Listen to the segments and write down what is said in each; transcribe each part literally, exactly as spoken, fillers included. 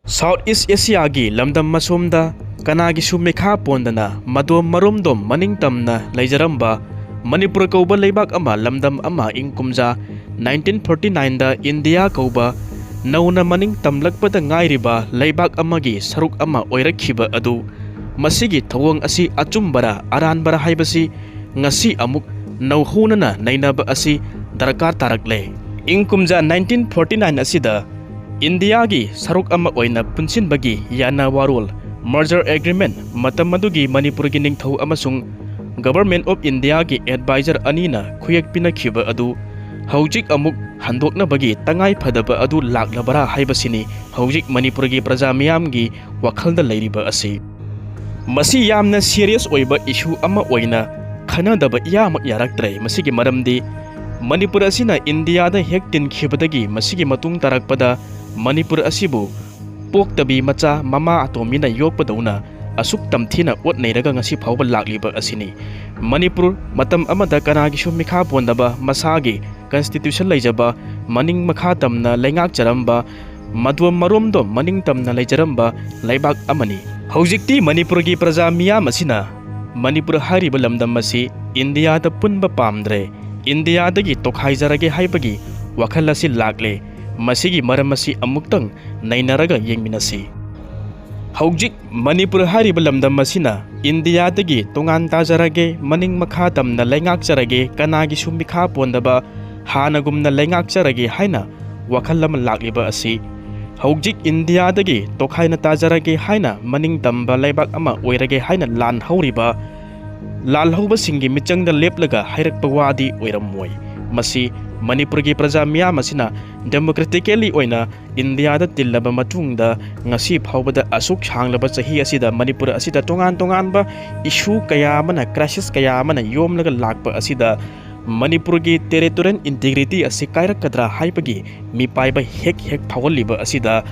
South East Asiaꯒꯤ ꯂꯝꯗꯝ ꯑꯁꯣꯝꯗ ꯀꯅꯥꯒꯤꯁꯨ ꯃꯤꯈꯥ ꯄꯣꯟꯗꯅ ꯃꯗꯣꯝ ꯃꯔꯣꯝꯗꯣꯝ ꯃꯅꯤꯡ ꯇꯝꯅ ꯂꯩꯖꯔꯝꯕ ꯃꯅꯤꯄꯨꯔ ꯀꯧꯕ ꯂꯩꯕꯥꯛ ꯑꯃ, ꯂꯝꯗꯝ ꯑꯃ ꯏꯪ ꯀꯨꯝꯖꯥ nineteen forty nineꯗ ꯏꯟꯗꯤꯌꯥ ꯀꯧꯕ ꯅꯧꯅ ꯃꯅꯤꯡ ꯇꯝꯂꯛꯄꯗ ꯉꯥꯏꯔꯤꯕ ꯂꯩꯕꯥꯛ ꯑꯃꯒꯤ ꯁꯔꯨꯛ ꯑꯃ ꯑꯣꯏꯔꯛꯈꯤꯕ ꯑꯗꯨ, ꯃꯁꯤꯒꯤ ꯊꯧꯑꯣꯡ ꯑꯁꯤ ꯑꯆꯨꯝꯕꯔꯥ ꯑꯔꯥꯟꯕꯔꯥ ꯍꯥꯏꯕꯁꯤ ꯉꯁꯤ ꯑꯃꯨꯛ ꯅꯧꯍꯧꯅꯅ ꯅꯩꯅꯕ ꯑꯁꯤ ꯗꯔꯀꯥꯔ ꯇꯥꯔꯛꯂꯦ꯫ ꯏꯪ ꯀꯨꯝꯖꯥ nineteen forty nine ꯑꯁꯤꯗ ꯏꯟꯗꯤꯌꯥꯒꯤ ꯁꯔꯨꯛ ꯑꯃ ꯑꯣꯏꯅ ꯄꯨꯟꯁꯤꯟꯕꯒꯤ ꯌꯥꯅ ꯋꯥꯔꯣꯜ, merger agreement, ꯃꯇꯝ ꯑꯗꯨꯒꯤ ꯃꯅꯤꯄꯨꯔꯒꯤ ꯅꯤꯡꯊꯧ ꯑꯃꯁꯨꯡ Government of Indiaꯒꯤ advisor ꯑꯅꯤꯅ ꯈꯨꯌꯦꯛ ꯄꯤꯅꯈꯤꯕ ꯑꯗꯨ ꯍꯧꯖꯤꯛ ꯑꯃꯨꯛ ꯍꯟꯗꯣꯛꯅꯕꯒꯤ ꯇꯉꯥꯏ ꯐꯗꯕ ꯑꯗꯨ ꯂꯥꯛꯂꯕꯔꯥ ꯍꯥꯏꯕꯁꯤꯅꯤ ꯍꯧꯖꯤꯛ ꯃꯅꯤꯄꯨꯔꯒꯤ ꯄ꯭ꯔꯖꯥ ꯃꯤꯌꯥꯝꯒꯤ ꯋꯥꯈꯜꯗ ꯂꯩꯔꯤꯕ ꯑꯁꯤ꯫ ꯃꯁꯤ ꯌꯥꯝꯅ serious ꯑꯣꯏꯕ issue ꯑꯃ ꯑꯣꯏꯅ ꯈꯟꯅꯗꯕ ꯏꯌꯥꯃꯛ ꯌꯥꯔꯛꯇ꯭ꯔꯦ꯫ ꯃꯁꯤꯒꯤ ꯃꯔꯝꯗꯤ ꯃꯅꯤꯄꯨꯔ ꯑꯁꯤꯅ ꯏꯟꯗꯤꯌꯥꯗ ꯍꯦꯛ ꯇꯤꯟꯈꯤꯕꯗꯒꯤ ꯃꯁꯤꯒꯤ ꯃꯇꯨꯡ ꯇꯥꯔꯛꯄꯗ ꯃꯅꯤꯄꯨꯔ ꯑꯁꯤꯕꯨ ꯄꯣꯛꯇꯕꯤ ꯃꯆꯥ ꯃꯃꯥ ꯑꯇꯣꯝꯕꯤꯅ ꯌꯣꯛꯄꯗꯧꯅ ꯑꯁꯨꯛ ꯇꯝꯊꯤꯅ ꯑꯣꯠ ꯅꯩꯔꯒ ꯉꯁꯤ ꯐꯥꯎꯕ ꯂꯥꯛꯂꯤꯕ ꯑꯁꯤꯅꯤ꯫ ꯃꯅꯤꯄꯨꯔ ꯃꯇꯝ ꯑꯃꯗ ꯀꯅꯥꯒꯤꯁꯨ ꯃꯤꯈꯥ ꯄꯣꯟꯗꯕ ꯃꯁꯥꯒꯤ constitution ꯂꯩꯖꯕ, ꯃꯅꯤꯡ ꯃꯈꯥ ꯇꯝꯅ ꯂꯩꯉꯥꯛꯆꯔꯝꯕ, ꯃꯗꯣꯝ ꯃꯔꯣꯝꯗꯣꯝ ꯃꯅꯤꯡ ꯇꯝꯅ ꯂꯩꯖꯔꯝꯕ ꯂꯩꯕꯥꯛ ꯑꯃꯅꯤ꯫ ꯍꯧꯖꯤꯛꯇꯤ ꯃꯅꯤꯄꯨꯔꯒꯤ ꯄ꯭ꯔꯖꯥ ꯃꯤꯌꯥꯝ ꯑꯁꯤꯅ ꯃꯅꯤꯄꯨꯔ ꯍꯥꯏꯔꯤꯕ ꯂꯝꯗꯝ ꯑꯁꯤ ꯏꯟꯗꯤꯌꯥꯗ ꯄꯨꯟꯕ ꯄꯥꯝꯗ꯭ꯔꯦ, ꯏꯟꯗꯤꯌꯥꯗꯒꯤ ꯇꯣꯈꯥꯏꯖꯔꯒꯦ ꯍꯥꯏꯕꯒꯤ ꯋꯥꯈꯜ ꯑꯁꯤ ꯂꯥꯛꯂꯦ꯫ ꯃꯁꯤꯒꯤ ꯃꯔꯝ ꯑꯁꯤ ꯑꯃꯨꯛꯇꯪ ꯅꯩꯅꯔꯒ ꯌꯦꯡꯃꯤꯟꯅꯁꯤ꯫ ꯍꯧꯖꯤꯛ ꯃꯅꯤꯄꯨꯔ ꯍꯥꯏꯔꯤꯕ ꯂꯝꯗꯝ ꯑꯁꯤꯅ ꯏꯟꯗꯤꯌꯥꯗꯒꯤ ꯇꯣꯉꯥꯟ ꯇꯥꯖꯔꯒꯦ, ꯃꯅꯤꯡ ꯃꯈꯥ ꯇꯝꯅ ꯂꯩꯉꯥꯛꯆꯔꯒꯦ, ꯀꯅꯥꯒꯤꯁꯨ ꯃꯤꯈꯥ ꯄꯣꯟꯗꯕ, ꯍꯥꯟꯅꯒꯨꯝꯅ ꯂꯩꯉꯥꯛꯆꯔꯒꯦ ꯍꯥꯏꯅ ꯋꯥꯈꯜ ꯑꯃ ꯂꯥꯛꯂꯤꯕ ꯑꯁꯤ ꯍꯧꯖꯤꯛ ꯏꯟꯗꯤꯌꯥꯗꯒꯤ ꯇꯣꯈꯥꯏꯅ ꯇꯥꯖꯔꯒꯦ ꯍꯥꯏꯅ, ꯃꯅꯤꯡ ꯇꯝꯕ ꯂꯩꯕꯥꯛ ꯑꯃ ꯑꯣꯏꯔꯒꯦ ꯍꯥꯏꯅ ꯂꯥꯟ ꯍꯧꯔꯤꯕ, ꯂꯥꯜꯍꯧꯕꯁꯤꯡꯒꯤ ꯃꯤꯆꯪꯗ ꯂꯦꯞꯂꯒ ꯍꯥꯏꯔꯛꯄ ꯋꯥꯗꯤ ꯑꯣꯏꯔꯝꯃꯣꯏ꯫ ꯃꯁꯤ ꯃꯅꯤꯄꯨꯔꯒꯤ ꯄ꯭ꯔꯖꯥ ꯃꯤꯌꯥꯝ ꯑꯁꯤꯅ democratically ꯑꯣꯏꯅ ꯏꯟꯗꯤꯌꯥꯗ ꯇꯤꯜꯂꯕ ꯃꯇꯨꯡꯗ ꯉꯁꯤ ꯐꯥꯎꯕꯗ ꯑꯁꯨꯛ ꯁꯥꯡꯂꯕ ꯆꯍꯤ ꯑꯁꯤꯗ ꯃꯅꯤꯄꯨꯔ ꯑꯁꯤꯗ ꯇꯣꯉꯥꯟ ꯇꯣꯉꯥꯟꯕ issue ꯀꯌꯥ ꯑꯃꯅ, crisis ꯀꯌꯥ ꯑꯃꯅ ꯌꯣꯝꯂꯒ ꯂꯥꯛꯄ ꯑꯁꯤꯗ ꯃꯅꯤꯄꯨꯔꯒꯤ territorial integrity ꯑꯁꯤ ꯀꯥꯏꯔꯛꯀꯗ꯭ꯔꯥ ꯍꯥꯏꯕꯒꯤ ꯃꯤꯄꯥꯏꯕ ꯍꯦꯛ ꯍꯦꯛ ꯐꯥꯎꯍꯜꯂꯤꯕ ꯑꯁꯤꯗ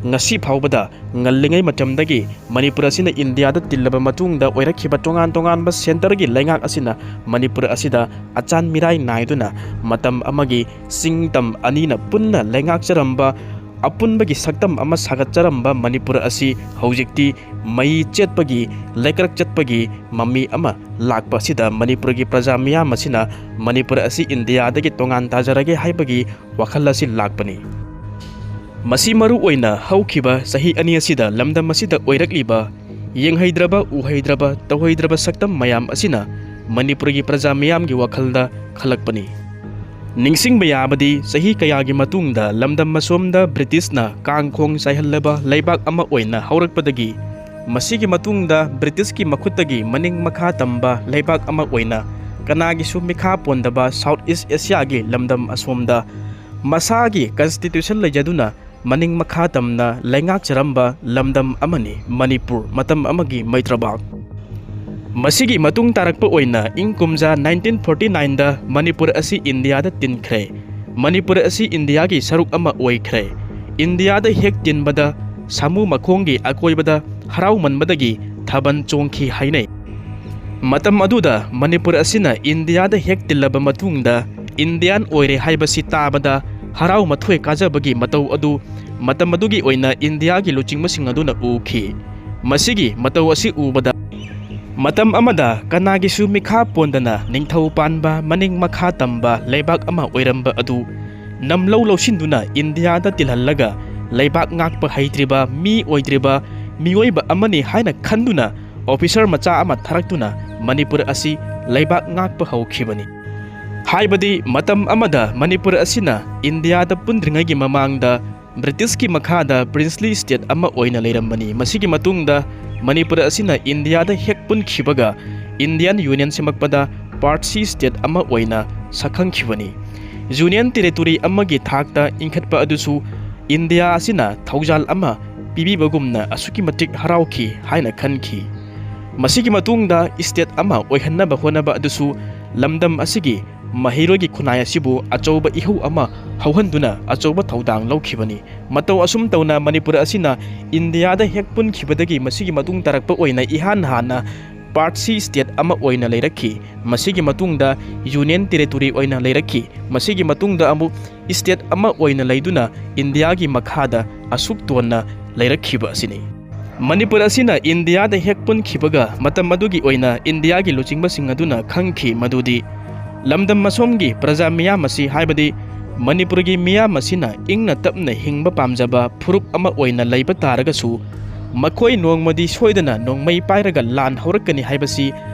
ꯉꯁꯤ ꯐꯥꯎꯕꯗ ꯉꯜꯂꯤꯉꯩ ꯃꯇꯝꯗꯒꯤ ꯃꯅꯤꯄꯨꯔ ꯑꯁꯤꯅ ꯏꯟꯗꯤꯌꯥꯗ ꯇꯤꯜꯂꯕ ꯃꯇꯨꯡꯗ ꯑꯣꯏꯔꯛꯈꯤꯕ ꯇꯣꯉꯥꯟ ꯇꯣꯉꯥꯟꯕ centreꯒꯤ ꯂꯩꯉꯥꯛ ꯑꯁꯤꯅ ꯃꯅꯤꯄꯨꯔ ꯑꯁꯤꯗ ꯑꯆꯥꯟ ꯃꯤꯔꯥꯏ ꯅꯥꯏꯗꯨꯅ ꯃꯇꯝ ꯑꯃꯒꯤ ꯆꯤꯡ ꯇꯝ ꯑꯅꯤꯅ ꯄꯨꯟꯅ ꯂꯩꯉꯥꯛꯆꯔꯝꯕ ꯑꯄꯨꯟꯕꯒꯤ ꯁꯛꯇꯝ ꯑꯃ ꯁꯥꯒꯠꯆꯔꯝꯕ ꯃꯅꯤꯄꯨꯔ ꯑꯁꯤ ꯍꯧꯖꯤꯛꯇꯤ ꯃꯩ ꯆꯦꯠꯄꯒꯤ, ꯂꯩꯀ꯭ꯔꯛ ꯆꯠꯄꯒꯤ ꯃꯃꯤ ꯑꯃ ꯂꯥꯛꯄ ꯑꯁꯤꯗ ꯃꯅꯤꯄꯨꯔꯒꯤ ꯄ꯭ꯔꯖꯥ ꯃꯤꯌꯥꯝ ꯑꯁꯤꯅ ꯃꯅꯤꯄꯨꯔ ꯑꯁꯤ ꯏꯟꯗꯤꯌꯥꯗꯒꯤ ꯇꯣꯉꯥꯟ ꯇꯥꯖꯔꯒꯦ ꯍꯥꯏꯕꯒꯤ ꯋꯥꯈꯜ ꯑꯁꯤ ꯂꯥꯛꯄꯅꯤ꯫ ꯃꯁꯤ ꯃꯔꯨ ꯑꯣꯏꯅ ꯍꯧꯈꯤꯕ ꯆꯍꯤ ꯑꯅꯤ ꯑꯁꯤꯗ ꯂꯝꯗꯝ ꯑꯁꯤꯗ ꯑꯣꯏꯔꯛꯂꯤꯕ ꯌꯦꯡꯍꯩꯗ꯭ꯔꯕ, ꯎꯍꯩꯗ꯭ꯔꯕ, ꯇꯧꯍꯩꯗ꯭ꯔꯕ ꯁꯛꯇꯝ ꯃꯌꯥꯝ ꯑꯁꯤꯅ ꯃꯅꯤꯄꯨꯔꯒꯤ ꯄ꯭ꯔꯖꯥ ꯃꯤꯌꯥꯝꯒꯤ ꯋꯥꯈꯜꯗ ꯈꯜꯂꯛꯄꯅꯤ꯫ ꯅꯤꯡꯁꯤꯡꯕ ꯌꯥꯕꯗꯤ, ꯆꯍꯤ ꯀꯌꯥꯒꯤ ꯃꯇꯨꯡꯗ ꯂꯝꯗꯝ ꯑꯁꯣꯝꯗ ꯕ꯭ꯔꯤꯇꯤꯁꯅ ꯀꯥꯡꯈꯣꯡ ꯆꯥꯏꯍꯜꯂꯕ ꯂꯩꯕꯥꯛ ꯑꯃ ꯑꯣꯏꯅ ꯍꯧꯔꯛꯄꯗꯒꯤ, ꯃꯁꯤꯒꯤ ꯃꯇꯨꯡꯗ ꯕ꯭ꯔꯤꯇꯤꯁꯀꯤ ꯃꯈꯨꯠꯇꯒꯤ ꯃꯅꯤꯡ ꯃꯈꯥ ꯇꯝꯕ ꯂꯩꯕꯥꯛ ꯑꯃ ꯑꯣꯏꯅ ꯀꯅꯥꯒꯤꯁꯨ ꯃꯤꯈꯥ ꯄꯣꯟꯗꯕ South East Asiaꯒꯤ ꯂꯝꯗꯝ ꯑꯁꯣꯝꯗ ꯃꯁꯥꯒꯤ constitution ꯂꯩꯖꯗꯨꯅ ꯃꯅꯤꯡ ꯃꯈꯥ ꯇꯝꯅ ꯂꯩꯉꯥꯛꯆꯔꯝꯕ ꯂꯝꯗꯝ ꯑꯃꯅꯤ ꯃꯅꯤꯄꯨꯔ, ꯃꯇꯝ ꯑꯃꯒꯤ ꯃꯩꯇ꯭ꯔꯕꯥꯛ꯫ ꯃꯁꯤꯒꯤ ꯃꯇꯨꯡ ꯇꯥꯔꯛꯄ ꯑꯣꯏꯅ ꯏꯪ ꯀꯨꯝꯖꯥ nineteen forty nineꯗ ꯃꯅꯤꯄꯨꯔ ꯑꯁꯤ ꯏꯟꯗꯤꯌꯥꯗ ꯇꯤꯟꯈ꯭ꯔꯦ꯫ ꯃꯅꯤꯄꯨꯔ ꯑꯁꯤ ꯏꯟꯗꯤꯌꯥꯒꯤ ꯁꯔꯨꯛ ꯑꯃ ꯑꯣꯏꯈ꯭ꯔꯦ꯫ ꯏꯟꯗꯤꯌꯥꯗ ꯍꯦꯛ ꯇꯤꯟꯕꯗ ꯁꯥꯃꯨ ꯃꯈꯣꯡꯒꯤ ꯑꯀꯣꯏꯕꯗ ꯍꯔꯥꯎꯃꯟꯕꯗꯒꯤ ꯊꯥꯕꯜ ꯆꯣꯡꯈꯤ ꯍꯥꯏꯅꯩ꯫ ꯃꯇꯝ ꯑꯗꯨꯗ ꯃꯅꯤꯄꯨꯔ ꯑꯁꯤꯅ ꯏꯟꯗꯤꯌꯥꯗ ꯍꯦꯛ ꯇꯤꯜꯂꯕ ꯃꯇꯨꯡꯗ ꯏꯟꯗꯤꯌꯥꯟ ꯑꯣꯏꯔꯦ ꯍꯥꯏꯕꯁꯤ ꯇꯥꯕꯗ ꯍꯔꯥꯎ ꯃꯊꯣꯏ ꯀꯥꯖꯕꯒꯤ ꯃꯇꯧ ꯑꯗꯨ ꯃꯇꯝ ꯑꯗꯨꯒꯤ ꯑꯣꯏꯅ ꯏꯟꯗꯤꯌꯥꯒꯤ ꯂꯨꯆꯤꯡꯕꯁꯤꯡ ꯑꯗꯨꯅ ꯎꯈꯤ꯫ ꯃꯁꯤꯒꯤ ꯃꯇꯧ ꯑꯁꯤ ꯎꯕꯗ ꯃꯇꯝ ꯑꯃꯗ ꯀꯅꯥꯒꯤꯁꯨ ꯃꯤꯈꯥ ꯄꯣꯟꯗꯅ ꯅꯤꯡꯊꯧ ꯄꯥꯟꯕ ꯃꯅꯤꯡ ꯃꯈꯥ ꯇꯝꯕ ꯂꯩꯕꯥꯛ ꯑꯃ ꯑꯣꯏꯔꯝꯕ ꯑꯗꯨ ꯅꯝꯂꯧ ꯂꯧꯁꯤꯟꯗꯨꯅ ꯏꯟꯗꯤꯌꯥꯗ ꯇꯤꯜꯍꯜꯂꯒ ꯂꯩꯕꯥꯛ ꯉꯥꯛꯄ ꯍꯩꯇ꯭ꯔꯤꯕ ꯃꯤ ꯑꯣꯏꯗ꯭ꯔꯤꯕ ꯃꯤꯑꯣꯏꯕ ꯑꯃꯅꯤ ꯍꯥꯏꯅ ꯈꯟꯗꯨꯅ officer ꯃꯆꯥ ꯑꯃ ꯊꯥꯔꯛꯇꯨꯅ ꯃꯅꯤꯄꯨꯔ ꯑꯁꯤ ꯂꯩꯕꯥꯛ ꯉꯥꯛꯄ ꯍꯧꯈꯤꯕꯅꯤ꯫ ꯍꯥꯏꯕꯗꯤ ꯃꯇꯝ ꯑꯃꯗ ꯃꯅꯤꯄꯨꯔ ꯑꯁꯤꯅ ꯏꯟꯗꯤꯌꯥꯗ ꯄꯨꯟꯗ꯭ꯔꯤꯉꯩꯒꯤ ꯃꯃꯥꯡꯗ ꯕ꯭ꯔꯤꯇꯤꯁꯀꯤ ꯃꯈꯥꯗ princely state ꯑꯃ ꯑꯣꯏꯅ ꯂꯩꯔꯝꯕꯅꯤ꯫ ꯃꯁꯤꯒꯤ ꯃꯇꯨꯡꯗ ꯃꯅꯤꯄꯨꯔ ꯑꯁꯤꯅ ꯏꯟꯗꯤꯌꯥꯗ ꯍꯦꯛ ꯄꯨꯟꯈꯤꯕꯒ Indian Union ꯁꯦꯝꯃꯛꯄꯗ party state ꯑꯃ ꯑꯣꯏꯅ ꯁꯛꯈꯪꯈꯤꯕꯅꯤ꯫ Union territory ꯑꯃꯒꯤ ꯊꯥꯛꯇ ꯏꯟꯈꯠꯄ ꯑꯗꯨꯁꯨ ꯏꯟꯗꯤꯌꯥ ꯑꯁꯤꯅ ꯊꯧꯖꯥꯜ ꯑꯃ ꯄꯤꯕꯤꯕꯒꯨꯝꯅ ꯑꯁꯨꯛꯀꯤ ꯃꯇꯤꯛ ꯍꯔꯥꯎꯈꯤ ꯍꯥꯏꯅ ꯈꯟꯈꯤ꯫ ꯃꯁꯤꯒꯤ ꯃꯇꯨꯡꯗ state ꯑꯃ ꯑꯣꯏꯍꯟꯅꯕ ꯍꯣꯠꯅꯕ ꯑꯗꯨꯁꯨ ꯂꯝꯗꯝ ꯑꯁꯤꯒꯤ ꯃꯍꯩꯔꯣꯏꯒꯤ ꯈꯨꯟꯅꯥꯏ ꯑꯁꯤꯕꯨ ꯑꯆꯧꯕ ꯏꯍꯧ ꯑꯃ ꯍꯧꯍꯟꯗꯨꯅ ꯑꯆꯧꯕ ꯊꯧꯗꯥꯡ ꯂꯧꯈꯤꯕꯅꯤ꯫ ꯃꯇꯧ ꯑꯁꯨꯝ ꯇꯧꯅ ꯃꯅꯤꯄꯨꯔ ꯑꯁꯤꯅ ꯏꯟꯗꯤꯌꯥꯗ ꯍꯦꯛ ꯄꯨꯟꯈꯤꯕꯗꯒꯤ ꯃꯁꯤꯒꯤ ꯃꯇꯨꯡ ꯇꯥꯔꯛꯄ ꯑꯣꯏꯅ ꯏꯍꯥꯟ ꯍꯥꯟꯅ ꯄꯥꯔꯠꯁꯤ ꯁ꯭ꯇꯦꯠ ꯑꯃ ꯑꯣꯏꯅ ꯂꯩꯔꯛꯈꯤ꯫ ꯃꯁꯤꯒꯤ ꯃꯇꯨꯡꯗ ꯌꯨꯅꯤꯌꯟ ꯇꯦꯔꯤꯇꯣꯔꯤ ꯑꯣꯏꯅ ꯂꯩꯔꯛꯈꯤ꯫ ꯃꯁꯤꯒꯤ ꯃꯇꯨꯡꯗ ꯑꯃꯨꯛ ꯁ꯭ꯇꯦꯠ ꯑꯃ ꯑꯣꯏꯅ ꯂꯩꯗꯨꯅ ꯏꯟꯗꯤꯌꯥꯒꯤ ꯃꯈꯥꯗ ꯑꯁꯨꯛ ꯇꯣꯟꯅ ꯂꯩꯔꯛꯈꯤꯕ ꯑꯁꯤꯅꯤ꯫ ꯃꯅꯤꯄꯨꯔ ꯑꯁꯤꯅ ꯏꯟꯗꯤꯌꯥꯗ ꯍꯦꯛ ꯄꯨꯟꯈꯤꯕꯒ ꯃꯇꯝ ꯑꯗꯨꯒꯤ ꯑꯣꯏꯅ ꯏꯟꯗꯤꯌꯥꯒꯤ ꯂꯨꯆꯤꯡꯕꯁꯤꯡ ꯑꯗꯨꯅ ꯈꯪꯈꯤ ꯃꯗꯨꯗꯤ ꯂꯝꯗꯝ ꯑꯁꯣꯝꯒꯤ ꯄ꯭ꯔꯖꯥ ꯃꯤꯌꯥꯝ ꯑꯁꯤ, ꯍꯥꯏꯕꯗꯤ ꯃꯅꯤꯄꯨꯔꯒꯤ ꯃꯤꯌꯥꯝ ꯑꯁꯤꯅ ꯏꯪꯅ ꯇꯞꯅ ꯍꯤꯡꯕ ꯄꯥꯝꯖꯕ ꯐꯨꯔꯨꯞ ꯑꯃ ꯑꯣꯏꯅ ꯂꯩꯕ ꯇꯥꯔꯒꯁꯨ, ꯃꯈꯣꯏ ꯅꯣꯡꯃꯗꯤ ꯁꯣꯏꯗꯅ ꯅꯣꯡꯃꯩ ꯄꯥꯏꯔꯒ ꯂꯥꯟ ꯍꯧꯔꯛꯀꯅꯤ ꯍꯥꯏꯕꯁꯤ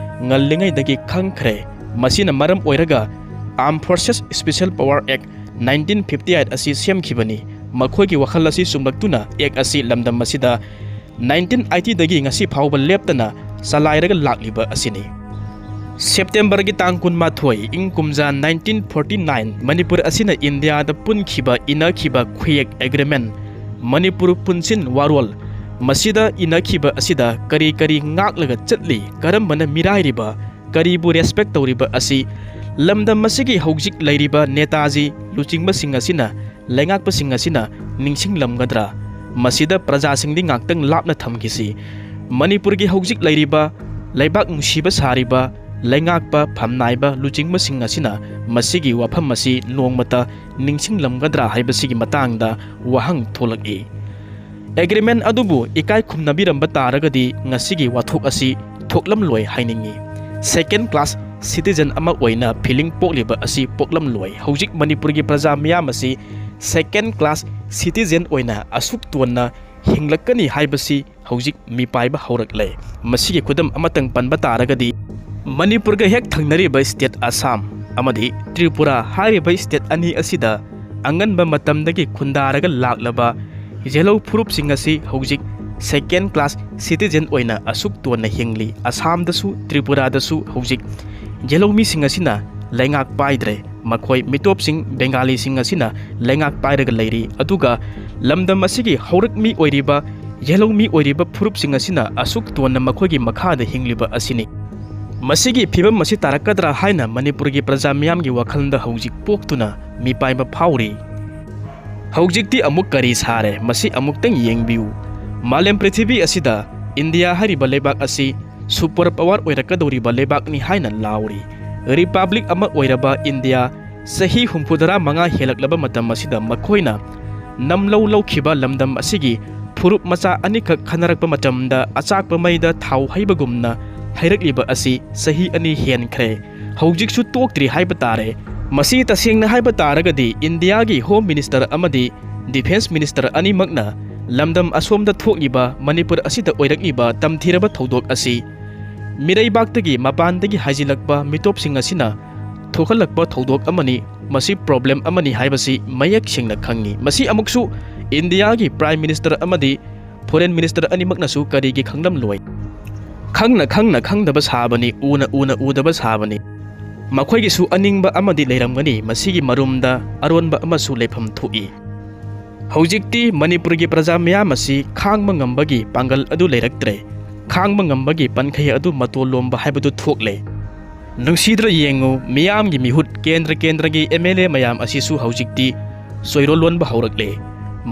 ꯉꯜꯂꯤꯉꯩꯗꯒꯤ ꯈꯪꯈ꯭ꯔꯦ꯫ ꯃꯁꯤꯅ ꯃꯔꯝ ꯑꯣꯏꯔꯒ Armed Forces Special Power Act nineteen fifty eight ꯑꯁꯤ ꯁꯦꯝꯈꯤꯕꯅꯤ꯫ ꯃꯈꯣꯏꯒꯤ ꯋꯥꯈꯜ ꯑꯁꯤ ꯆꯨꯝꯂꯛꯇꯨꯅ ꯑꯦꯛ ꯑꯁꯤ ꯂꯝꯗꯝ ꯑꯁꯤꯗ nineteen eighty ꯗꯒꯤ ꯉꯁꯤ ꯐꯥꯎꯕ ꯂꯦꯞꯇꯅ ꯆꯂꯥꯏꯔꯒ ꯂꯥꯛꯂꯤꯕ ꯑꯁꯤꯅꯤ꯫ ꯁꯦꯞꯇꯦꯝꯕꯔꯒꯤ ꯇꯥꯡ ꯀꯨꯟꯃꯥꯊꯣꯏ, ꯏꯪ ꯀꯨꯝꯖꯥ nineteen forty nine, ꯃꯅꯤꯄꯨꯔ ꯑꯁꯤꯅ ꯏꯟꯗꯤꯌꯥꯗ ꯄꯨꯟꯈꯤꯕ, ꯏꯅꯈꯤꯕ ꯈꯨꯌꯦꯛ ꯑꯦꯒ꯭ꯔꯤꯃꯦꯟ, ꯃꯅꯤꯄꯨꯔ ꯄꯨꯟꯁꯤꯟ ꯋꯥꯔꯣꯜ, ꯃꯁꯤꯗ ꯏꯅꯈꯤꯕ ꯑꯁꯤꯗ ꯀꯔꯤ ꯀꯔꯤ ꯉꯥꯛꯂꯒ ꯆꯠꯂꯤ, ꯀꯔꯝꯕꯅ ꯃꯤꯔꯥꯏꯔꯤꯕ, ꯀꯔꯤꯕꯨ ꯔꯦꯁꯄꯦꯛ ꯇꯧꯔꯤꯕ ꯑꯁꯤ ꯂꯝꯗꯝ ꯑꯁꯤꯒꯤ ꯍꯧꯖꯤꯛ ꯂꯩꯔꯤꯕ ꯅꯦꯇꯥꯖꯤ ꯂꯨꯆꯤꯡꯕꯁꯤꯡ ꯑꯁꯤꯅ, ꯂꯩꯉꯥꯛꯄꯁꯤꯡ ꯑꯁꯤꯅ ꯅꯤꯡꯁꯤꯡꯂꯝꯒꯗ꯭ꯔꯥ? ꯃꯁꯤꯗ ꯄ꯭ꯔꯖꯥꯁꯤꯡꯗꯤ ꯉꯥꯛꯇꯪ ꯂꯥꯞꯅ ꯊꯝꯈꯤꯁꯤ꯫ ꯃꯅꯤꯄꯨꯔꯒꯤ ꯍꯧꯖꯤꯛ ꯂꯩꯔꯤꯕ ꯂꯩꯕꯥꯛ ꯅꯨꯡꯁꯤꯕ ꯁꯥꯔꯤꯕ ꯂꯩꯉꯥꯛꯄ ꯐꯝꯅꯥꯏꯕ ꯂꯨꯆꯤꯡꯕꯁꯤꯡ ꯑꯁꯤꯅ ꯃꯁꯤꯒꯤ ꯋꯥꯐꯝ ꯑꯁꯤ ꯅꯣꯡꯃꯇ ꯅꯤꯡꯁꯤꯡꯂꯝꯒꯗ꯭ꯔꯥ ꯍꯥꯏꯕꯁꯤꯒꯤ ꯃꯇꯥꯡꯗ ꯋꯥꯍꯪ ꯊꯣꯛꯂꯛꯏ꯫ ꯑꯦꯒ꯭ꯔꯤꯃꯦꯟ ꯑꯗꯨꯕꯨ ꯏꯀꯥꯏ ꯈꯨꯝꯅꯕꯤꯔꯝꯕ ꯇꯥꯔꯒꯗꯤ ꯉꯁꯤꯒꯤ ꯋꯥꯊꯣꯛ ꯑꯁꯤ ꯊꯣꯛꯂꯝꯂꯣꯏ ꯍꯥꯏꯅꯤꯡꯏ꯫ Second class citizen ꯑꯃ ꯑꯣꯏꯅ feeling ꯄꯣꯛꯂꯤꯕ ꯑꯁꯤ ꯄꯣꯛꯂꯝꯂꯣꯏ꯫ ꯍꯧꯖꯤꯛ ꯃꯅꯤꯄꯨꯔꯒꯤ ꯄ꯭ꯔꯖꯥ ꯃꯤꯌꯥꯝ ꯑꯁꯤ second class citizen ꯑꯣꯏꯅ ꯑꯁꯨꯛ ꯇꯣꯟꯅ ꯍꯤꯡꯂꯛꯀꯅꯤ ꯍꯥꯏꯕꯁꯤ ꯍꯧꯖꯤꯛ ꯃꯤꯄꯥꯏꯕ ꯍꯧꯔꯛꯂꯦ꯫ ꯃꯁꯤꯒꯤ ꯈꯨꯗꯝ ꯑꯃꯇꯪ ꯄꯟꯕ ꯇꯥꯔꯒꯗꯤ, ꯃꯅꯤꯄꯨꯔꯒ ꯍꯦꯛ ꯊꯪꯅꯔꯤꯕ ꯁ꯭ꯇꯦꯠ ꯑꯁꯥꯝ ꯑꯃꯗꯤ ꯇ꯭ꯔꯤꯄꯨꯔꯥ ꯍꯥꯏꯔꯤꯕ ꯁ꯭ꯇꯦꯠ ꯑꯅꯤ ꯑꯁꯤꯗ ꯑꯉꯟꯕ ꯃꯇꯝꯗꯒꯤ ꯈꯨꯟꯗꯥꯔꯒ ꯂꯥꯛꯂꯕ ꯌꯦꯜꯍꯧ ꯐꯨꯔꯨꯞꯁꯤꯡ ꯑꯁꯤ ꯍꯧꯖꯤꯛ second class citizen ꯑꯣꯏꯅ ꯑꯁꯨꯛ ꯇꯣꯟꯅ ꯍꯤꯡꯂꯤ꯫ ꯑꯁꯥꯝꯗꯁꯨ ꯇ꯭ꯔꯤꯄꯨꯔꯥꯗꯁꯨ ꯍꯧꯖꯤꯛ ꯌꯦꯜꯍꯧ ꯃꯤꯁꯤꯡ ꯑꯁꯤꯅ ꯂꯩꯉꯥꯛ ꯄꯥꯏꯗ꯭ꯔꯦ꯫ ꯃꯈꯣꯏ ꯃꯤꯇꯣꯞꯁꯤꯡ ꯕꯦꯡꯒꯥꯂꯤꯁꯤꯡ ꯑꯁꯤꯅ ꯂꯩꯉꯥꯛ ꯄꯥꯏꯔꯒ ꯂꯩꯔꯤ꯫ ꯑꯗꯨꯒ ꯂꯝꯗꯝ ꯑꯁꯤꯒꯤ ꯍꯧꯔꯛꯃꯤ ꯑꯣꯏꯔꯤꯕ, ꯌꯦꯜꯍꯧꯃꯤ ꯑꯣꯏꯔꯤꯕ ꯐꯨꯔꯨꯞꯁꯤꯡ ꯑꯁꯤꯅ ꯑꯁꯨꯛ ꯇꯣꯟꯅ ꯃꯈꯣꯏꯒꯤ ꯃꯈꯥꯗ ꯍꯤꯡꯂꯤꯕ ꯑꯁꯤꯅꯤ꯫ ꯃꯁꯤꯒꯤ ꯐꯤꯕꯝ ꯑꯁꯤ ꯇꯥꯔꯛꯀꯗ꯭ꯔꯥ ꯍꯥꯏꯅ ꯃꯅꯤꯄꯨꯔꯒꯤ ꯄ꯭ꯔꯖꯥ ꯃꯤꯌꯥꯝꯒꯤ ꯋꯥꯈꯜꯗ ꯍꯧꯖꯤꯛ ꯄꯣꯛꯇꯨꯅ ꯃꯤꯄꯥꯏꯕ ꯐꯥꯎꯔꯤ꯫ ꯍꯧꯖꯤꯛꯇꯤ ꯑꯃꯨꯛ ꯀꯔꯤ ꯁꯥꯔꯦ? ꯃꯁꯤ ꯑꯃꯨꯛꯇꯪ ꯌꯦꯡꯕꯤꯌꯨ꯫ ꯃꯥꯂꯦꯝ ꯄ꯭ꯔꯤꯊꯤꯕꯤ ꯑꯁꯤꯗ ꯏꯟꯗꯤꯌꯥ ꯍꯥꯏꯔꯤꯕ ꯂꯩꯕꯥꯛ ꯑꯁꯤ ꯁꯨꯄꯔ ꯄꯥꯋꯔ ꯑꯣꯏꯔꯛꯀꯗꯧꯔꯤꯕ ꯂꯩꯕꯥꯛꯅꯤ ꯍꯥꯏꯅ ꯂꯥꯎꯔꯤ꯫ ꯔꯤꯄꯕ꯭ꯂꯤꯛ ꯑꯃ ꯑꯣꯏꯔꯕ ꯏꯟꯗꯤꯌꯥ ꯆꯍꯤ ꯍꯨꯝꯐꯨꯇꯔꯥ ꯃꯉꯥ ꯍꯦꯜꯂꯛꯂꯕ ꯃꯇꯝ ꯑꯁꯤꯗ ꯃꯈꯣꯏꯅ ꯅꯝꯂꯧ ꯂꯧꯈꯤꯕ ꯂꯝꯗꯝ ꯑꯁꯤꯒꯤ ꯐꯨꯔꯨꯞ ꯃꯆꯥ ꯑꯅꯤꯈꯛ ꯈꯟꯅꯔꯛꯄ ꯃꯇꯝꯗ ꯑꯆꯥꯛꯄ ꯃꯩꯗ ꯊꯥꯎ ꯍꯩꯕꯒꯨꯝꯅ ꯍꯩꯔꯛꯂꯤꯕ ꯑꯁꯤ ꯆꯍꯤ ꯑꯅꯤ ꯍꯦꯟꯈ꯭ꯔꯦ꯫ ꯍꯧꯖꯤꯛꯁꯨ ꯇꯣꯛꯇ꯭ꯔꯤ ꯍꯥꯏꯕ ꯇꯥꯔꯦ꯫ ꯃꯁꯤ ꯇꯁꯦꯡꯅ ꯍꯥꯏꯕ ꯇꯥꯔꯒꯗꯤ ꯏꯟꯗꯤꯌꯥꯒꯤ ꯍꯣꯝ ꯃꯤꯅꯤꯁꯇꯔ ꯑꯃꯗꯤ ꯗꯤꯐꯦꯟꯁ ꯃꯤꯅꯤꯁꯇꯔ ꯑꯅꯤꯃꯛꯅ ꯂꯝꯗꯝ ꯑꯁꯣꯝꯗ ꯊꯣꯛꯂꯤꯕ ꯃꯅꯤꯄꯨꯔ ꯑꯁꯤꯗ ꯑꯣꯏꯔꯛꯂꯤꯕ ꯇꯝꯊꯤꯔꯕ ꯊꯧꯗꯣꯛ ꯑꯁꯤ ꯃꯤꯔꯩꯕꯥꯛꯇꯒꯤ ꯃꯄꯥꯟꯗꯒꯤ ꯍꯥꯏꯖꯤꯜꯂꯛꯄ ꯃꯤꯇꯣꯞꯁꯤꯡ ꯑꯁꯤꯅ ꯊꯣꯛꯍꯜꯂꯛꯄ ꯊꯧꯗꯣꯛ ꯑꯃꯅꯤ꯫ ꯃꯁꯤ ꯄ꯭ꯔꯣꯕ꯭ꯂꯦꯝ ꯑꯃꯅꯤ ꯍꯥꯏꯕꯁꯤ ꯃꯌꯦꯛ ꯁꯦꯡꯅ ꯈꯪꯉꯤ꯫ ꯃꯁꯤ ꯑꯃꯨꯛꯁꯨ ꯏꯟꯗꯤꯌꯥꯒꯤ ꯄ꯭ꯔꯥꯏꯝ ꯃꯤꯅꯤꯁꯇꯔ ꯑꯃꯗꯤ ꯐꯣꯔꯦꯟ ꯃꯤꯅꯤꯁꯇꯔ ꯑꯅꯤꯃꯛꯅꯁꯨ ꯀꯔꯤꯒꯤ ꯈꯪꯂꯝꯂꯣꯏ? ꯈꯪꯅ ꯈꯪꯅ ꯈꯪꯗꯕ ꯁꯥꯕꯅꯤ, ꯎꯅ ꯎꯅ ꯎꯗꯕ ꯁꯥꯕꯅꯤ꯫ ꯃꯈꯣꯏꯒꯤꯁꯨ ꯑꯅꯤꯡꯕ ꯑꯃꯗꯤ ꯂꯩꯔꯝꯒꯅꯤ꯫ ꯃꯁꯤꯒꯤ ꯃꯔꯨꯝꯗ ꯑꯔꯣꯟꯕ ꯑꯃꯁꯨ ꯂꯩꯐꯝ ꯊꯣꯛꯏ꯫ ꯍꯧꯖꯤꯛꯇꯤ ꯃꯅꯤꯄꯨꯔꯒꯤ ꯄ꯭ꯔꯖꯥ ꯃꯤꯌꯥꯝ ꯑꯁꯤ ꯈꯥꯡꯕ ꯉꯝꯕꯒꯤ ꯄꯥꯡꯒꯜ ꯑꯗꯨ ꯂꯩꯔꯛꯇ꯭ꯔꯦ, ꯈꯥꯡꯕ ꯉꯝꯕꯒꯤ ꯄꯟꯈꯩ ꯑꯗꯨ ꯃꯇꯣꯜ ꯂꯣꯝꯕ ꯍꯥꯏꯕꯗꯨ ꯊꯣꯛꯂꯦ꯫ ꯅꯨꯡꯁꯤꯗ꯭ꯔ ꯌꯦꯡꯉꯨ, ꯃꯤꯌꯥꯝꯒꯤ ꯃꯤꯍꯨꯠ ꯀꯦꯟꯗ꯭ꯔ ꯀꯦꯟꯗ꯭ꯔꯒꯤ ꯑꯦꯝ ꯑꯦꯜ ꯑꯦ ꯃꯌꯥꯝ ꯑꯁꯤꯁꯨ ꯍꯧꯖꯤꯛꯇꯤ ꯆꯣꯏꯔꯣꯜ ꯂꯣꯟꯕ ꯍꯧꯔꯛꯂꯦ꯫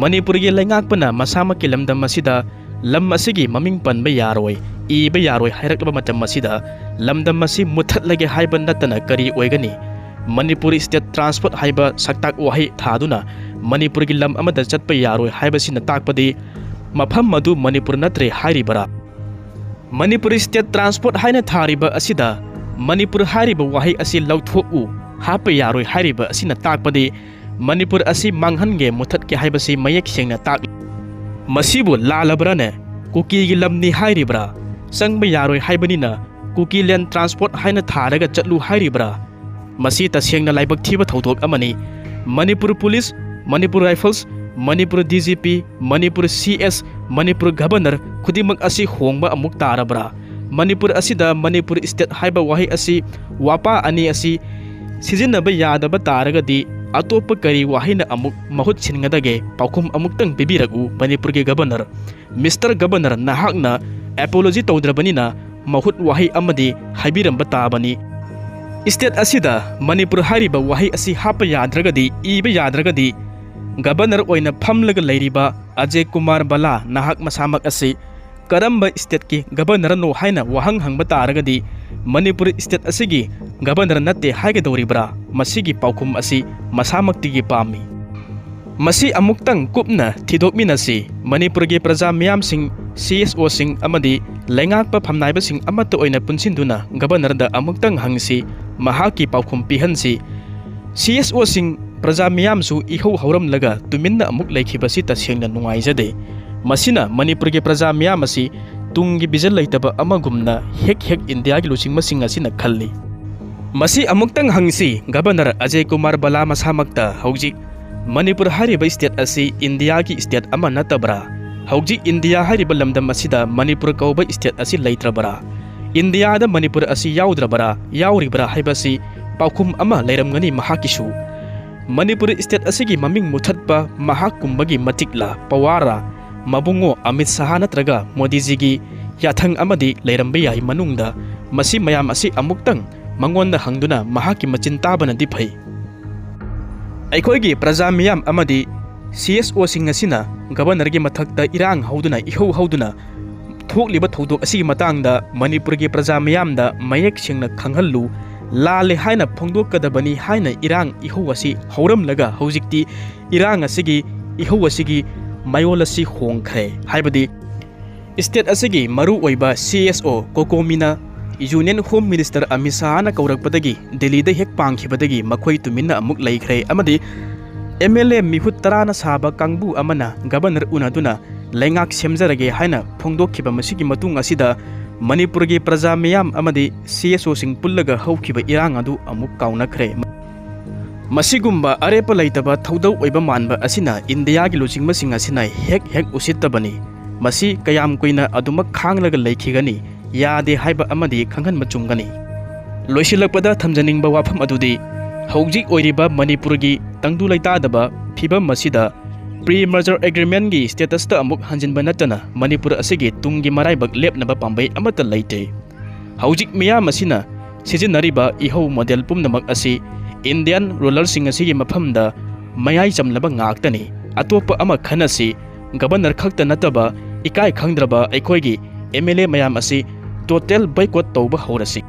ꯃꯅꯤꯄꯨꯔꯒꯤ ꯂꯩꯉꯥꯛꯄꯅ ꯃꯁꯥꯃꯛꯀꯤ ꯂꯝꯗꯝ ꯑꯁꯤꯗ ꯂꯝ ꯑꯁꯤꯒꯤ ꯃꯃꯤꯡ ꯄꯟꯕ ꯌꯥꯔꯣꯏ, ꯏꯕ ꯌꯥꯔꯣꯏ ꯍꯥꯏꯔꯛꯂꯕ ꯃꯇꯝ ꯑꯁꯤꯗ ꯂꯝꯗꯝ ꯑꯁꯤ ꯃꯨꯠꯊꯠꯂꯒꯦ ꯍꯥꯏꯕ ꯅꯠꯇꯅ ꯀꯔꯤ ꯑꯣꯏꯒꯅꯤ? ꯃꯅꯤꯄꯨꯔ ꯁ꯭ꯇꯦꯠ ꯇ꯭ꯔꯥꯟꯁꯄꯣꯔꯠ ꯍꯥꯏꯕ ꯁꯛꯇꯥꯛ ꯋꯥꯍꯩ ꯊꯥꯗꯨꯅ ꯃꯅꯤꯄꯨꯔꯒꯤ ꯂꯝ ꯑꯃꯗ ꯆꯠꯄ ꯌꯥꯔꯣꯏ ꯍꯥꯏꯕꯁꯤꯅ ꯇꯥꯛꯄꯗꯤ ꯃꯐꯝ ꯑꯗꯨ ꯃꯅꯤꯄꯨꯔ ꯅꯠꯇ꯭ꯔꯦ ꯍꯥꯏꯔꯤꯕꯔꯥ? ꯃꯅꯤꯄꯨꯔ ꯁ꯭ꯇꯦꯠ ꯇ꯭ꯔꯥꯟꯁꯄꯣꯔꯠ ꯍꯥꯏꯅ ꯊꯥꯔꯤꯕ ꯑꯁꯤꯗ ꯃꯅꯤꯄꯨꯔ ꯍꯥꯏꯔꯤꯕ ꯋꯥꯍꯩ ꯑꯁꯤ ꯂꯧꯊꯣꯛꯎ, ꯍꯥꯞꯄ ꯌꯥꯔꯣꯏ ꯍꯥꯏꯔꯤꯕ ꯑꯁꯤꯅ ꯇꯥꯛꯄꯗꯤ ꯃꯅꯤꯄꯨꯔ ꯑꯁꯤ ꯃꯥꯡꯍꯟꯒꯦ, ꯃꯨꯊꯠꯀꯦ ꯍꯥꯏꯕꯁꯤ ꯃꯌꯦꯛ ꯁꯦꯡꯅ ꯇꯥꯛꯂꯤ꯫ ꯃꯁꯤꯕꯨ ꯂꯥꯜꯂꯕ꯭ꯔꯥꯅꯦ? ꯀꯨꯀꯤꯒꯤ ꯂꯝꯅꯤ ꯍꯥꯏꯔꯤꯕ꯭ꯔꯥ? ꯆꯪꯕ ꯌꯥꯔꯣꯏ ꯍꯥꯏꯕꯅꯤꯅ ꯀꯨꯀꯤ ꯂꯦꯟ ꯇ꯭ꯔꯥꯟꯁꯄꯣꯔꯠ ꯍꯥꯏꯅ ꯊꯥꯔꯒ ꯆꯠꯂꯨ ꯍꯥꯏꯔꯤꯕ꯭ꯔꯥ? ꯃꯁꯤ ꯇꯁꯦꯡꯅ ꯂꯥꯏꯕꯛ ꯊꯤꯕ ꯊꯧꯗꯣꯛ ꯑꯃꯅꯤ꯫ Manipur police, Manipur rifles, Manipur D G P, Manipur C S, Manipur governor ꯈꯨꯗꯤꯡꯃꯛ ꯑꯁꯤ ꯍꯣꯡꯕ ꯑꯃꯨꯛ ꯇꯥꯔꯕ꯭ꯔꯥ? ꯃꯅꯤꯄꯨꯔ ꯑꯁꯤꯗ ꯃꯅꯤꯄꯨꯔ ꯁ꯭ꯇꯦꯠ ꯍꯥꯏꯕ ꯋꯥꯍꯩ ꯑꯁꯤ ꯋꯥꯄꯥ ꯑꯅꯤ ꯑꯁꯤ ꯁꯤꯖꯤꯟꯅꯕ ꯌꯥꯗꯕ ꯇꯥꯔꯒꯗꯤ ꯑꯇꯣꯞꯄ ꯀꯔꯤ ꯋꯥꯍꯩꯅ ꯑꯃꯨꯛ ꯃꯍꯨꯠ ꯁꯤꯟꯒꯗꯒꯦ? ꯄꯥꯎꯈꯨꯝ ꯑꯃꯨꯛꯇꯪ ꯄꯤꯕꯤꯔꯛꯎ ꯃꯅꯤꯄꯨꯔꯒꯤ ꯒꯕꯔꯅꯔ꯫ ꯃꯤꯁꯇꯔ ꯒꯕꯔꯅꯔ, ꯅꯍꯥꯛꯅ ꯑꯦꯄꯣꯂꯣꯖꯤ ꯇꯧꯗ꯭ꯔꯕꯅꯤꯅ ꯃꯍꯨꯠ ꯋꯥꯍꯩ ꯑꯃꯗꯤ ꯍꯥꯏꯕꯤꯔꯝꯕ ꯇꯥꯕꯅꯤ꯫ ꯁ꯭ꯇꯦꯠ ꯑꯁꯤꯗ ꯃꯅꯤꯄꯨꯔ ꯍꯥꯏꯔꯤꯕ ꯋꯥꯍꯩ ꯑꯁꯤ ꯍꯥꯞꯄ ꯌꯥꯗ꯭ꯔꯒꯗꯤ, ꯏꯕ ꯌꯥꯗ꯭ꯔꯒꯗꯤ, ꯒꯕꯔꯅꯔ ꯑꯣꯏꯅ ꯐꯝꯂꯒ ꯂꯩꯔꯤꯕ ꯑꯖꯦ ꯀꯨꯃꯥꯔ ꯕꯂꯥ, ꯅꯍꯥꯛ ꯃꯁꯥꯃꯛ ꯑꯁꯤ ꯀꯔꯝꯕ stateꯀꯤ governorꯅꯣ ꯍꯥꯏꯅ ꯋꯥꯍꯪ ꯍꯪꯕ ꯇꯥꯔꯒꯗꯤ, ꯃꯅꯤꯄꯨꯔ state ꯑꯁꯤꯒꯤ governor ꯅꯠꯇꯦ ꯍꯥꯏꯒꯗꯧꯔꯤꯕ꯭ꯔꯥ? ꯃꯁꯤꯒꯤ ꯄꯥꯎꯈꯨꯝ ꯑꯁꯤ ꯃꯁꯥꯃꯛꯇꯒꯤ ꯄꯥꯝꯃꯤ꯫ ꯃꯁꯤ ꯑꯃꯨꯛꯇꯪ ꯀꯨꯞꯅ ꯊꯤꯗꯣꯛꯃꯤꯟꯅꯁꯤ꯫ ꯃꯅꯤꯄꯨꯔꯒꯤ ꯄ꯭ꯔꯖꯥ ꯃꯤꯌꯥꯝꯁꯤꯡ, CSOꯁꯤꯡ ꯑꯃꯗꯤ ꯂꯩꯉꯥꯛꯄ ꯐꯝꯅꯥꯏꯕꯁꯤꯡ ꯑꯃꯠꯇ ꯑꯣꯏꯅ ꯄꯨꯟꯁꯤꯟꯗꯨꯅ governorꯗ ꯑꯃꯨꯛꯇꯪ ꯍꯪꯁꯤ, ꯃꯍꯥꯛꯀꯤ ꯄꯥꯎꯈꯨꯝ ꯄꯤꯍꯟꯁꯤ꯫ CSOꯁꯤꯡ, ꯄ꯭ꯔꯖꯥ ꯃꯤꯌꯥꯝꯁꯨ ꯏꯍꯧ ꯍꯧꯔꯝꯂꯒ ꯇꯨꯃꯤꯟꯅ ꯑꯃꯨꯛ ꯂꯩꯈꯤꯕꯁꯤ ꯇꯁꯦꯡꯅ ꯅꯨꯡꯉꯥꯏꯖꯗꯦ꯫ ꯃꯁꯤꯅ ꯃꯅꯤꯄꯨꯔꯒꯤ ꯄ꯭ꯔꯖꯥ ꯃꯤꯌꯥꯝ ꯑꯁꯤ ꯇꯨꯡꯒꯤ vision ꯂꯩꯇꯕ ꯑꯃꯒꯨꯝꯅ ꯍꯦꯛ ꯍꯦꯛ ꯏꯟꯗꯤꯌꯥꯒꯤ ꯂꯨꯆꯤꯡꯕꯁꯤꯡ ꯑꯁꯤꯅ ꯈꯜꯂꯤ꯫ ꯃꯁꯤ ꯑꯃꯨꯛꯇꯪ ꯍꯪꯁꯤ, Governor ꯑꯖꯌ ꯀꯨꯃꯥꯔ ꯚꯜꯂꯥ ꯃꯁꯥꯃꯛꯇ ꯍꯧꯖꯤꯛ ꯃꯅꯤꯄꯨꯔ ꯍꯥꯏꯔꯤꯕ state ꯑꯁꯤ ꯏꯟꯗꯤꯌꯥꯒꯤ state ꯑꯃ ꯅꯠꯇꯕ꯭ꯔꯥ? ꯍꯧꯖꯤꯛ ꯏꯟꯗꯤꯌꯥ ꯍꯥꯏꯔꯤꯕ ꯂꯝꯗꯝ ꯑꯁꯤꯗ ꯃꯅꯤꯄꯨꯔ ꯀꯧꯕ state ꯑꯁꯤ ꯂꯩꯇ꯭ꯔꯕ꯭ꯔꯥ? ꯏꯟꯗꯤꯌꯥꯗ ꯃꯅꯤꯄꯨꯔ ꯑꯁꯤ ꯌꯥꯎꯗ꯭ꯔꯕ꯭ꯔꯥ, ꯌꯥꯎꯔꯤꯕ꯭ꯔꯥ ꯍꯥꯏꯕꯁꯤ ꯄꯥꯎꯈꯨꯝ ꯑꯃ ꯂꯩꯔꯝꯒꯅꯤ ꯃꯍꯥꯛꯀꯤꯁꯨ꯫ ꯃꯅꯤꯄꯨꯔ state ꯑꯁꯤꯒꯤ ꯃꯃꯤꯡ ꯃꯨꯊꯠꯄ ꯃꯍꯥꯛꯀꯨꯝꯕꯒꯤ ꯃꯇꯤꯛꯂꯥ, powerꯔꯥ, ꯃꯕꯨꯡꯉꯣ ꯑꯃꯤꯠ ꯁꯍꯥ ꯅꯠꯇ꯭ꯔꯒ ꯃꯣꯗꯤꯖꯤꯒꯤ ꯌꯥꯊꯪ ꯑꯃꯗꯤ ꯂꯩꯔꯝꯕ ꯌꯥꯏ ꯃꯅꯨꯡꯗ꯫ ꯃꯁꯤ ꯃꯌꯥꯝ ꯑꯁꯤ ꯑꯃꯨꯛꯇꯪ ꯃꯉꯣꯟꯗ ꯍꯪꯗꯨꯅ ꯃꯍꯥꯛꯀꯤ ꯃꯆꯤꯟ ꯇꯥꯕꯅꯗꯤ ꯐꯩ꯫ ꯑꯩꯈꯣꯏꯒꯤ ꯄ꯭ꯔꯖꯥ ꯃꯤꯌꯥꯝ ꯑꯃꯗꯤ CSOꯁꯤꯡ ꯑꯁꯤꯅ governorꯒꯤ ꯃꯊꯛꯇ ꯏꯔꯥꯡ ꯍꯧꯗꯨꯅ, ꯏꯍꯧ ꯍꯧꯗꯨꯅ ꯊꯣꯛꯂꯤꯕ ꯊꯧꯗꯣꯛ ꯑꯁꯤꯒꯤ ꯃꯇꯥꯡꯗ ꯃꯅꯤꯄꯨꯔꯒꯤ ꯄ꯭ꯔꯖꯥ ꯃꯤꯌꯥꯝꯗ ꯃꯌꯦꯛ ꯁꯦꯡꯅ ꯈꯪꯍꯜꯂꯨ꯫ ꯂꯥꯜꯂꯦ ꯍꯥꯏꯅ ꯐꯣꯡꯗꯣꯛꯀꯗꯕꯅꯤ ꯍꯥꯏꯅ ꯏꯔꯥꯡ ꯏꯍꯧ ꯑꯁꯤ ꯍꯧꯔꯝꯂꯒ ꯍꯧꯖꯤꯛꯇꯤ ꯏꯔꯥꯡ ꯑꯁꯤꯒꯤ, ꯏꯍꯧ ꯑꯁꯤꯒꯤ ꯃꯌꯣꯜ ꯑꯁꯤ ꯍꯣꯡꯈ꯭ꯔꯦ꯫ ꯍꯥꯏꯕꯗꯤ state ꯑꯁꯤꯒꯤ ꯃꯔꯨ ꯑꯣꯏꯕ CSO ꯀꯣꯀꯣꯃꯤꯅ Union Home Minister Amit ꯁꯍꯥꯅ ꯀꯧꯔꯛꯄꯗꯒꯤ ꯗꯤꯜꯂꯤꯗ ꯍꯦꯛ ꯄꯥꯡꯈꯤꯕꯗꯒꯤ ꯃꯈꯣꯏ ꯇꯨꯃꯤꯟꯅ ꯑꯃꯨꯛ ꯂꯩꯈ꯭ꯔꯦ ꯑꯃꯗꯤ MLA ꯃꯤꯍꯨꯠ ꯇꯔꯥꯅ ꯁꯥꯕ ꯀꯥꯡꯕꯨ ꯑꯃꯅ governor ꯎꯅꯗꯨꯅ ꯂꯩꯉꯥꯛ ꯁꯦꯝꯖꯔꯒꯦ ꯍꯥꯏꯅ ꯐꯣꯡꯗꯣꯛꯈꯤꯕ ꯃꯁꯤꯒꯤ ꯃꯇꯨꯡ ꯑꯁꯤꯗ ꯃꯅꯤꯄꯨꯔꯒꯤ ꯄ꯭ꯔꯖꯥ ꯃꯤꯌꯥꯝ ꯑꯃꯗꯤ CSOꯁꯤꯡ ꯄꯨꯜꯂꯒ ꯍꯧꯈꯤꯕ ꯏꯔꯥꯡ ꯑꯗꯨ ꯑꯃꯨꯛ ꯀꯥꯎꯅꯈ꯭ꯔꯦ꯫ ꯃꯁꯤꯒꯨꯝꯕ ꯑꯔꯦꯞꯄ ꯂꯩꯇꯕ ꯊꯧꯗꯧ ꯑꯣꯏꯕ ꯃꯥꯟꯕ ꯑꯁꯤꯅ ꯏꯟꯗꯤꯌꯥꯒꯤ ꯂꯨꯆꯤꯡꯕꯁꯤꯡ ꯑꯁꯤꯅ ꯍꯦꯛ ꯍꯦꯛ ꯎꯁꯤꯠꯇꯕꯅꯤ꯫ ꯃꯁꯤ ꯀꯌꯥꯝ ꯀꯨꯏꯅ ꯑꯗꯨꯃꯛ ꯈꯥꯡꯂꯒ ꯂꯩꯈꯤꯒꯅꯤ? ꯌꯥꯗꯦ ꯍꯥꯏꯕ ꯑꯃꯗꯤ ꯈꯪꯍꯟꯕ ꯆꯨꯝꯒꯅꯤ꯫ ꯂꯣꯏꯁꯤꯜꯂꯛꯄꯗ ꯊꯝꯖꯅꯤꯡꯕ ꯋꯥꯐꯝ ꯑꯗꯨꯗꯤ, ꯍꯧꯖꯤꯛ ꯑꯣꯏꯔꯤꯕ ꯃꯅꯤꯄꯨꯔꯒꯤ ꯇꯪꯗꯨ ꯂꯩꯇꯥꯗꯕ ꯐꯤꯕꯝ ꯑꯁꯤꯗ pre merger agreementꯀꯤ statusꯇ ꯑꯃꯨꯛ ꯍꯟꯖꯤꯟꯕ ꯅꯠꯇꯅ ꯃꯅꯤꯄꯨꯔ ꯑꯁꯤꯒꯤ ꯇꯨꯡꯒꯤ ꯃꯔꯥꯏꯕꯛ ꯂꯦꯞꯅꯕ ꯄꯥꯝꯕꯩ ꯑꯃꯠꯇ ꯂꯩꯇꯦ꯫ ꯍꯧꯖꯤꯛ ꯃꯤꯌꯥꯝ ꯑꯁꯤꯅ ꯁꯤꯖꯤꯟꯅꯔꯤꯕ ꯏꯍꯧ model ꯄꯨꯝꯅꯃꯛ ꯑꯁꯤ Indian rulerꯁꯤꯡ ꯑꯁꯤꯒꯤ ꯃꯐꯝꯗ ꯃꯌꯥꯏ ꯆꯝꯂꯕ ꯉꯥꯛꯇꯅꯤ꯫ ꯑꯇꯣꯞꯄ ꯑꯃ ꯈꯟꯅꯁꯤ, governor ꯈꯛꯇ ꯅꯠꯇꯕ ꯏꯀꯥꯏ ꯈꯪꯗ꯭ꯔꯕ ꯑꯩꯈꯣꯏꯒꯤ M L A ꯃꯌꯥꯝ ꯑꯁꯤ total boycott ꯇꯧꯕ ꯍꯧꯔꯁꯤ꯫